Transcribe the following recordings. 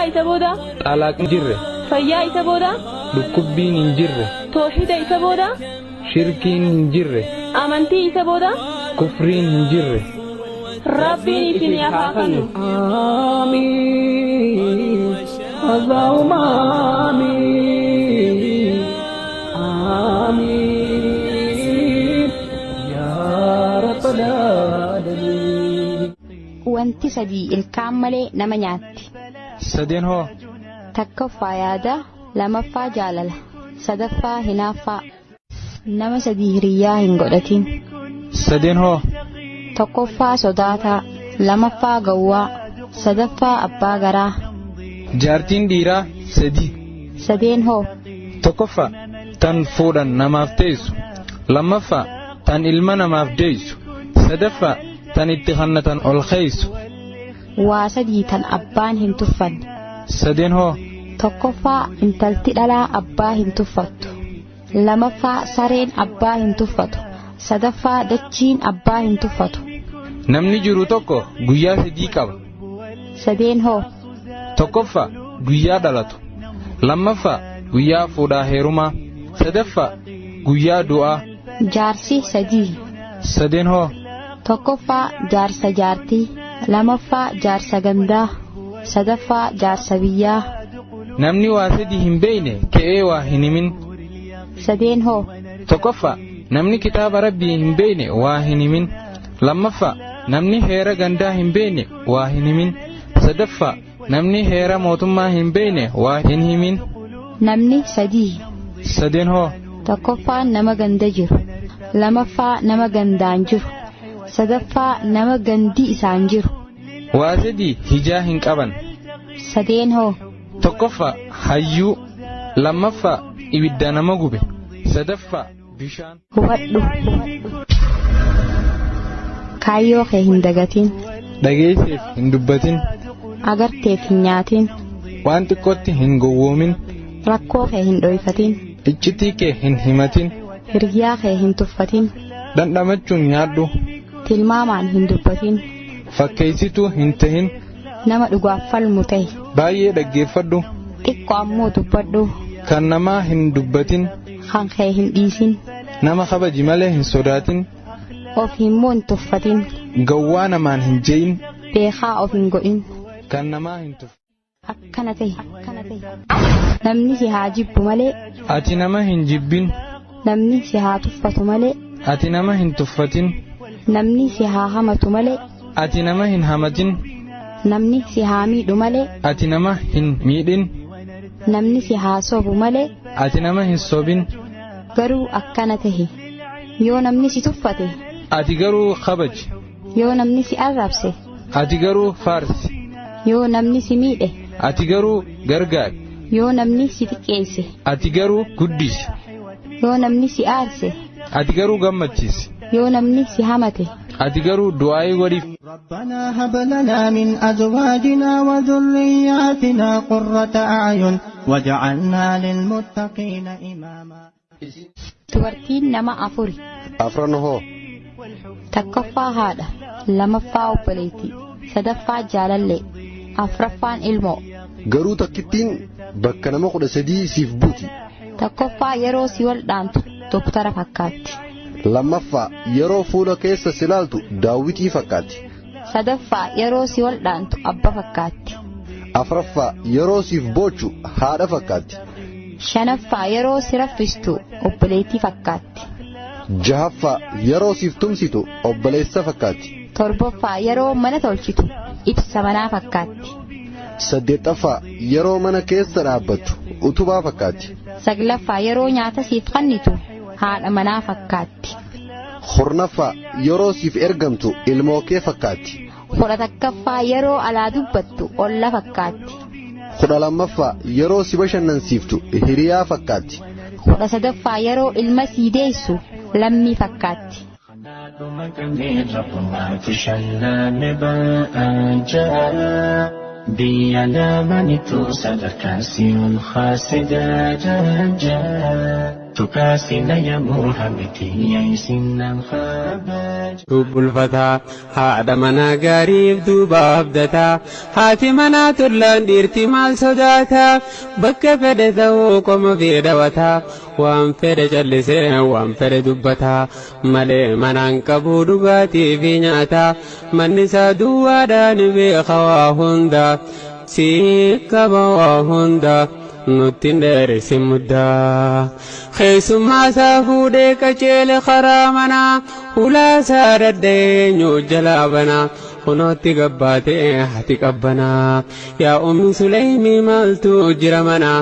Sadaqaa isa booda. Xalaaqni jirre. Fayyaa isa booda. Dhukkubbiin hin jirre. Toohida isa booda. Shirkiin hin jirre. Amantii isa booda. Kufriin hin jirre. Rabbiin isin haa kennu. آمين اللهم آمين آمين يا رب العالمين. Wanti sadii ilkaan malee nama nyaatti. Sadeen hoo? Takkaffaa yaada, lamaffaa jaalala, sadaffaa hinaaffaa. Nama sadii hiriyyaa hin godhatin. Sadeen hoo? Tokkoffaa sodaataa, lamaffaa gowwaa, sadaffaa abbaa garaa. Jaartiin dhiiraa sadii. Sadeen hoo? Tokkoffaa tan fuudhan namaaf teessu. Lammaffaa tan ilma namaaf deessu. Sadaffaa tan itti kannatan ol keeysu. Waa sadii tan abbaan hin tuffanne. Sadeen hoo? Tokkoffaa intalti dhalaa abbaa hin tuffattu. Lamaffaa sareen abbaa hin tuffatu. Sadaffaa dachiin abbaa hin tuffatu. Namni jiru tokko guyyaa sadii qaba. Sadeen hoo? Tokkoffaa guyyaa dhalatu. Lammaffaa guyyaa fuudhaa heerumaa. Sadaffaa guyyaa du'aa. Jaarsi sadii. Sadeen hoo? Tokkoffaa jaarsa jaartii, lamaffaa jaarsa gandaa, sadaffaa jaarsa biyyaa. Namni waa sadii hin beeyne ka'ee waa hin himin. Sadeen hoo? Tokkoffaa namni kitaaba rabbii hin beeyne waa hin himin. Lammaffaa namni heera gandaa hin beeyne waa hin himin. Sadaffaa namni heera mootummaa hin beeyne waa hin himin. Namni sadii. Sadeen hoo? Tokkoffaa nama ganda jiru, lamaffaa nama gandaan jiru, sadaffaa nama gandi isaan jiru. Waa sadii hijaa hin qaban. Sadeen hoo? Tokkoffaa hayyuu, lammaffaa ibidda nama gube, sadaffaa bishaan. Hubadhu. Kaayyoo kee hin dagatin. Dhageesseef hin dubbatin. Agarteef hin nyaatin. Waan xiqqootti hin gowwoomin. Rakkoo kee hin dhoyfatin. Iccitii kee hin himatin. Hiriyaa kee hin tuffatin. Dhandhamachuun nyaadhu. Tilmaamaan hin dubbatin. Fakkeessituu hin tahin. Nama dhugaaf falmu ta'i. Baay'ee dhaggeeffadhu. Xiqqoo ammoo dubbadhu. Kan namaa hin dubbatin. Kan kee hin dhiisin. Nama kabaji malee hin sodaatin. Of himmoo hin tuffatin. Gowwaa namaan hin je'in. Beekaa of hin godhin. Kan namaa hin tuffatin. Akkana ta'i. Namni si haa jibbu malee. Ati nama hin jibbin. Namni si haa tuffatu malee. Ati nama hin tuffatin. Namni si haa hamatu malee. Ati nama hin hamatin. Namni si haa miidhu malee. Ati nama hin miidhin. Namni si haa sobu malee. Ati nama hin sobin. Garuu akkana tahi. Yoo namni si tuffate. Ati garuu kabaji. Yoo namni si arrabse. Ati garuu faarsi. Yoo namni si miidhe. Ati garuu gargaari. Yoo namni si xiqqeesse. Ati garuu guddisi. Yoo namni si aarse. Ati garuu gammachiisi. Yoo namni si hamate. Ati garuu du'aayii godhiif. ربنا هب لنا من أزواجنا وذرياتنا قرة أعين واجعلنا للمتقين إماما. Dubartiin nama afuri. Afran hoo? Takkaffaa haadha, lamaffaa obboleettii, sadaffaa jaalallee, afraffaan ilmoo. Garuu takkittiin bakka nama 13 siif buuti. Tokkoffaa yeroo si wal dhaantu doktara fakkaatti. Lammaffaa yeroo fuula keessa si laaltu daawwitii fakkaatti. Sadaffaa yeroo si wal dhaantu abba fakkaatti. Afraffaa yeroo siif boochu haadha fakkaatti. Shanaffaa yeroo si raffistu obboleettii fakkaatti. Jahaffaa yeroo siif tumsitu obboleessa fakkaatti. Torbaffaa yeroo mana tolchitu ibsa manaa fakkaatti. Saddeettaffaa yeroo mana keessa dhaabbattu utubaa fakkaatti. Saglaffaa yeroo nyaata siif kennitu haadha manaa fakkaatti. Kurnaffaa yeroo siif ergamtu ilmoo kee fakkaatti. 11ffaa yeroo alaa dubbattu olla fakkaatti. 12ffaa yeroo si bashannansiiftu hiriyaa fakkaatti. 13ffaa yeroo ilma sii deessu lammii fakkaatti. Biyya lamanitu sadarkaan si ol kaase darajaa. Bulfataa haadha manaa gaariif duuba abdataa haati manaa tollaan dhiirti maal sodaataa bakka fedhe ta'uu qoma fi dhawataa waan fedhe callisee waan fedhe dubbataa malee manaan qabuu dhugaatii fi nyaataa manni isaa duwwaadhaan beeka waa hunda sii qaba waa hunda. Nutti dheerisi muddaa keessummaa isaa fuudhee qajeele karaa manaa hulaa isaa daddeenyu jalaa banaa kunootti gabbaatee hati qabbanaa yaa ummi Suleymii maaltu jira manaa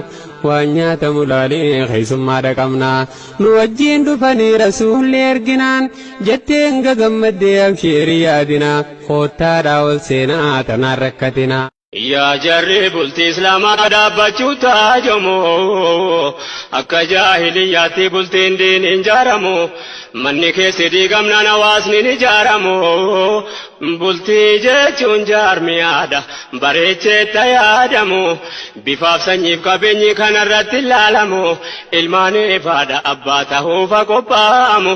waan nyaatamu laalee keessummaa dhaqabnaa nu wajjiin dhufanii rasuulli erginaan jetteen gagammaddee absheerii yaadinaa koottaadhaa ol seenaa tanaan rakkatinaa. Yaa jarri bultii Islaamaa dhaabbachuu taajamu akka jaahiliyyaatti bultiin diin hin jaaramu manni keessi diigamnaan hawaasni ni ijaaramu bultii jechuun jaarmiyaadha bareecheetta yaadamu bifaaf sanyiif qabeenyi kanarratti ilaalamu ilmaaniif haadha abbaa ta'uufa qophaa'amu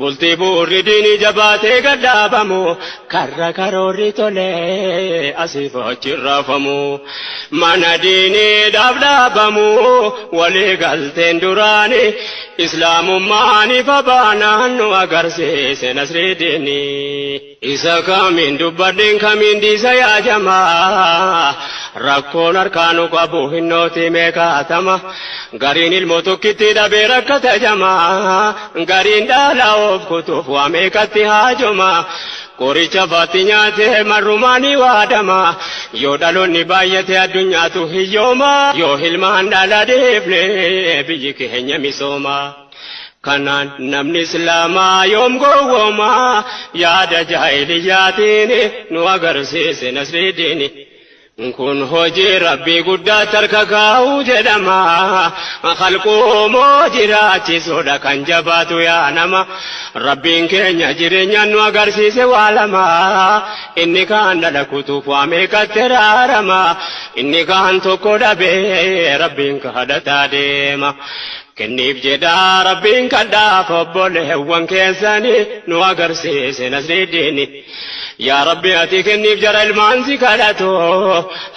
bultii bu'uurri diinii jabaatee gadhaabamu karra karoorri tolee asiif achi raafamu mana diiniidhaaf dhaabamu walii galteen duraani islaamummaan ifa baanaan nu agarsiise nasrii diinii isa kamiin dubbadheen kamiin dhiisa yaa jamaa rakkoon harkaanu qabu hinnooti meeqaatama gariin ilmoo tokkitti dhabee rakkata jamaa gariin dhaala of kutuuf waa meeqatti haajoma qoricha faatti nyaatee marrumaanii waadama yoo dhaloonni baay'ate addunyaatu hiyyooma yoo ilmaan dhala dhiifne biyyi keenya misooma. Kanaan namni Islaamaa yoom gowwooma yaada jaahiliyyaatiin nu agarsiise nasrii diini. Kun hojii Rabbii guddaa tarka kaa'uu jedhama. Khalquumoo jiraachisuudha kan jabaatu yaa nama. Rabbiin keenya jireenyaan nu agarsiise waa lama. Inni kaan dhala kutuuf waa meeqatti raarama. Inni kaan tokko dhabee Rabbiin kadhataa deema. Kenniif jedhaa Rabbiin kadhaaf obboleewwan keessanii nu agarsiise nasrii diini. Yaa Rabbi ati kenniif jara ilmaan si kadhatu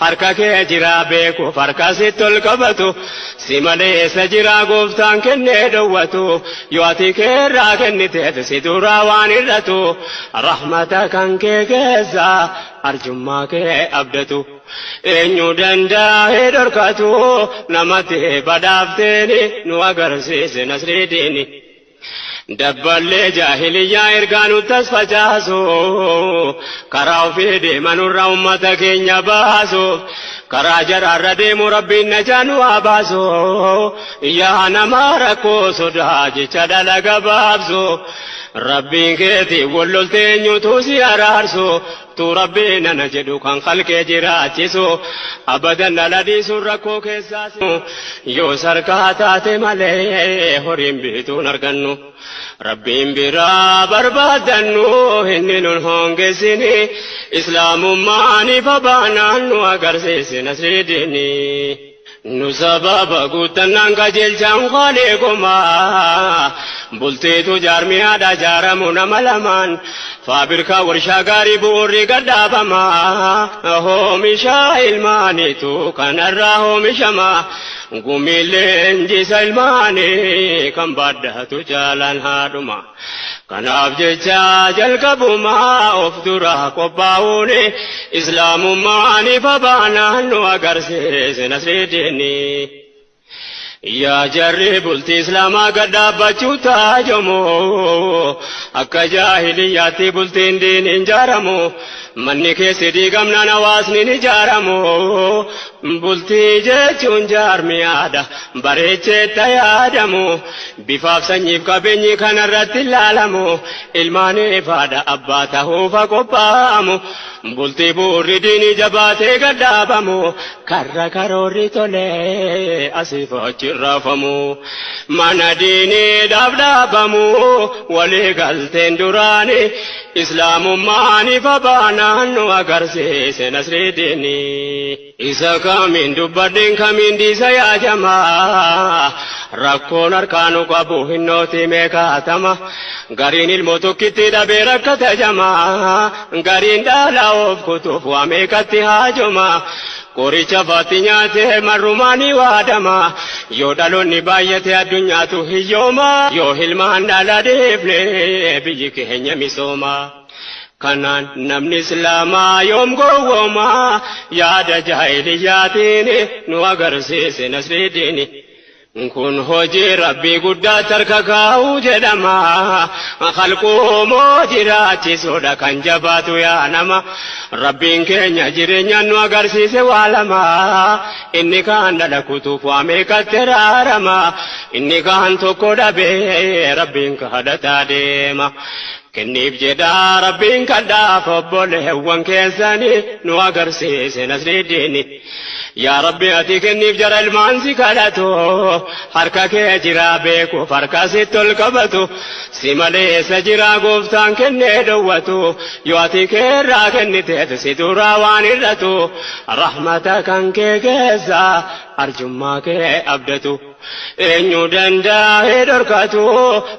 harka kee jira beekuuf harka sitti ol qabatu si maleessa jira gooftaan kennee dhowwatu yoo ati keerraa kenniteef si duraa waan hir'atu rahmata kan kee keessa arjummaa kee abdatu. Eenyu danda'ee dhorkatu namatti badhaafteeni nu agarsiise nasrii diini. Dabballee jaahiliyyaa ergaa nutti as facaasu karaa ofii deemanurra uummata keenya baasu karaa jaraarra deemu Rabbiin najaa nu haa baasu yaa nama rakkoo sodaa jecha dhala gabaabsu Rabbiin keetii walloltee eenyutu si araarsu tu Rabbiin ana jedhu kan qalqee jiraachisu abadan dhala dhiisuun rakkoo keessaas yoo sarkaa taate malee horiin bituun argannu. Rabbiin biraa barbaadannu inni nun hongesini islaamummaan ifa baanaan nu agarsiise nasrii diini. Nu sababa guuttannaan qajeelchaan qaaleekumaa bultiitu jaarmiyaadha jaaramu nama lamaan faabirkaa warshaa gaarii bu'uurri gadhaabama oomisha ilmaaniitu kanarraa oomishama gumiileen jisa ilmaanii kan baadhatu caalaan haadhuma. Kanaaf jecha jalqabumaa of dura qophaa'uun islaamummaan ifa baanaan nu agarsiise nasrii diini. Yaa jarri bultii Islaamaa gad dhaabbachuu taajamu akka jaahiliyyaatti bultiin diin hin jaaramu manni keessi diigamnaan hawaasni ni ijaaramu bultii jechuun jaarmiyaadha bareecheetta yaadamu bifaaf sanyiif qabeenyi kanarratti ilaalamu ilmaaniif haadha abbaa ta'uufa qophaa'amu bultii bu'uurri diinii jabaatee gadhaabamu karra karoorri tolee asiif achi raafamu mana diiniidhaaf dhaabamu walii galteen duraani islaamummaan ifa baanaan nu agarsiise nasrii diinii. Isa kamiin dubbadheen kamiin dhiisa yaa jamaa Rakkoon harkaanu qabu hinnooti meeqaatama. Gariin ilmoo tokkitti dhabee rakkata jamaa. Gariin dhala of kutuuf waa meeqatti haajoma. Qoricha faatti nyaatee marrumaanii waadama. Yoo dhaloonni baay'ate addunyaatu hiyyooma. Yoo ilmaan dhala dhiifne biyyi keenya misooma. Kanaan namni Islaamaa yoom gowwooma yaada jaahiliyyaatiin nu agarsiise Nasridiini. Kun hojii Rabbii guddaa tarka kaa'uu jedhama. Kalquumoo jiraachisuudha kan jabaatu yaa nama. Rabbiin keenya jireenyaan nu agarsiise waa lama. Inni kaan dhala kutuuf waa meeqatti raarama. Inni kaan tokko dhabee Rabbiin kadhataa deema. Kenniif jedhaa Rabbiin kadhaaf obboleewwan keessanii nu agarsiise Nasridiini. Yaa Rabbi ati kenniif jara ilmaan si kadhatu, harka kee jira beekuuf harka sitti ol qabatu, si malee isa jira gooftaan kennee dhowwatu, yoo ati keerraa kenniteef si duraa waan hir'atu, rahmata kan kee keessa arjummaa kee abdatu. Eenyu danda'ee dhorkatu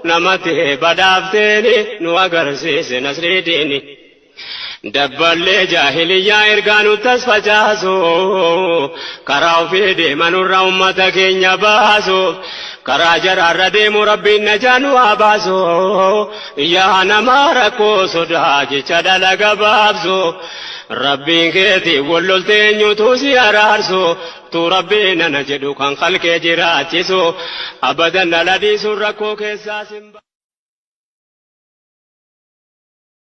namatti badhaafteeni nu agarsiise Nasridiini. Dabballee jaahiliyyaa ergaa nutti as facaasu, karaa ofii deemanurra ummata keenya baasu, karaa jaraarra deemu Rabbiin najaa nu haa baasu. Yaa nama rakkoo sodaa jecha dhala gabaabsu, Rabbiin keetii walloltee eenyutu si araarsu? Tu Rabbiin ana jedhu kan qalqee jiraachisu, abadan dhala dhiisuun rakkoo keessaa sin.